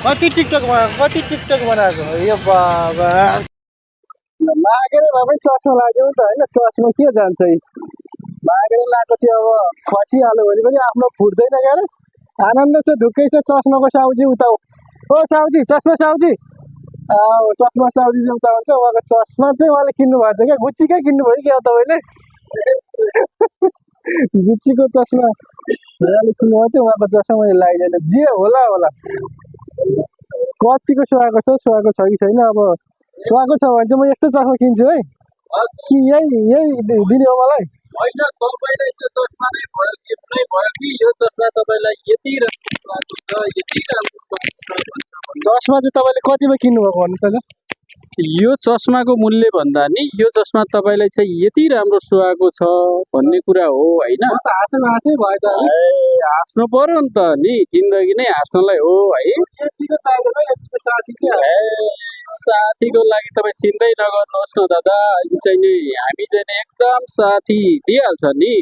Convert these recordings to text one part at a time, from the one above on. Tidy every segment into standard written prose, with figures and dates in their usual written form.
कति टिकटक बनाएको यो बाबा मागेर भए पनि चस्मा लाग्यो नि त होइन चस्मा के जान्छ मागेर लगाएको चाहिँ अब खसिहाल्यो भने पनि आफ्नो फुट्दैन क्या आनन्द छ ढुक्कै छ चस्माको साउजी उता ओ साउजी चस्मा साउजी चस्मा साउजी चाहिँ उता हुन्छ उहाँको चस्मा चाहिँ उहाँले किन्नु भएको छ क्या गुच्चीकै किन्नुभयो क्या तपाईँले गुच्चीको चस्मा उहाँले किन्नुभएको चाहिँ उहाँको चस्मा मैले लगाइदिएन जे होला कतिको सुहाएको छ सुहाएको छ कि छैन अब सुहाएको छ भने चाहिँ म यस्तो चस्मा किन्छु है कि यही दिने हो मलाई होइन तपाईँलाई त्यो चस्मा नै भयो गिफ्ट नै भयो कि यो चस्मा तपाईँलाई यति राम्रो चस्मा चाहिँ तपाईँले कतिमा किन्नुभएको भन्नु त यो चस्माको मूल्य भन्दा नि यो चस्मा तपाईँलाई चाहिँ यति राम्रो सुहाएको छ भन्ने कुरा हो होइन हाँसै भयो त हाँस्नु पर्यो नि त नि जिन्दगी नै हाँस्नलाई हो है साथीको लागि तपाईँ चिन्तै नगर्नुहोस् न दादा चाहिँ नि हामी चाहिँ नि एकदम साथी दिइहाल्छ नि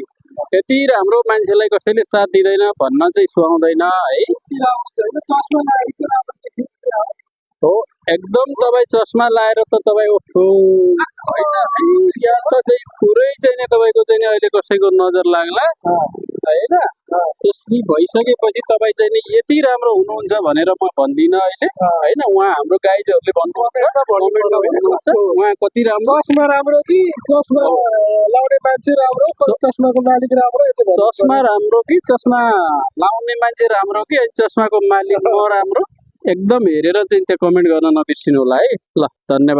यति राम्रो मान्छेलाई कसैले साथ दिँदैन भन्न चाहिँ सुहाउँदैन है हो एकदम तपाईँ चस्मा लाएर त तपाईँ ओठो होइन या त चाहिँ पुरै चाहिँ नि तपाईँको चाहिँ नि अहिले कसैको नजर लाग्ला होइन त्यसरी भइसकेपछि तपाईँ चाहिँ नि यति राम्रो हुनुहुन्छ भनेर म भन्दिनँ अहिले होइन उहाँ हाम्रो गाइजहरूले भन्नुहुन्छ उहाँ कति राम्रो चस्मा राम्रो कि चस्मा लाउने मान्छे राम्रो चस्माको मालिक राम्रो चस्मा राम्रो कि चस्मा लाउने मान्छे राम्रो कि चस्माको मालिक म राम्रो एकदम हेरेर चाहिँ त्यहाँ कमेन्ट गर्न नबिर्सिनु होला है ल धन्यवाद।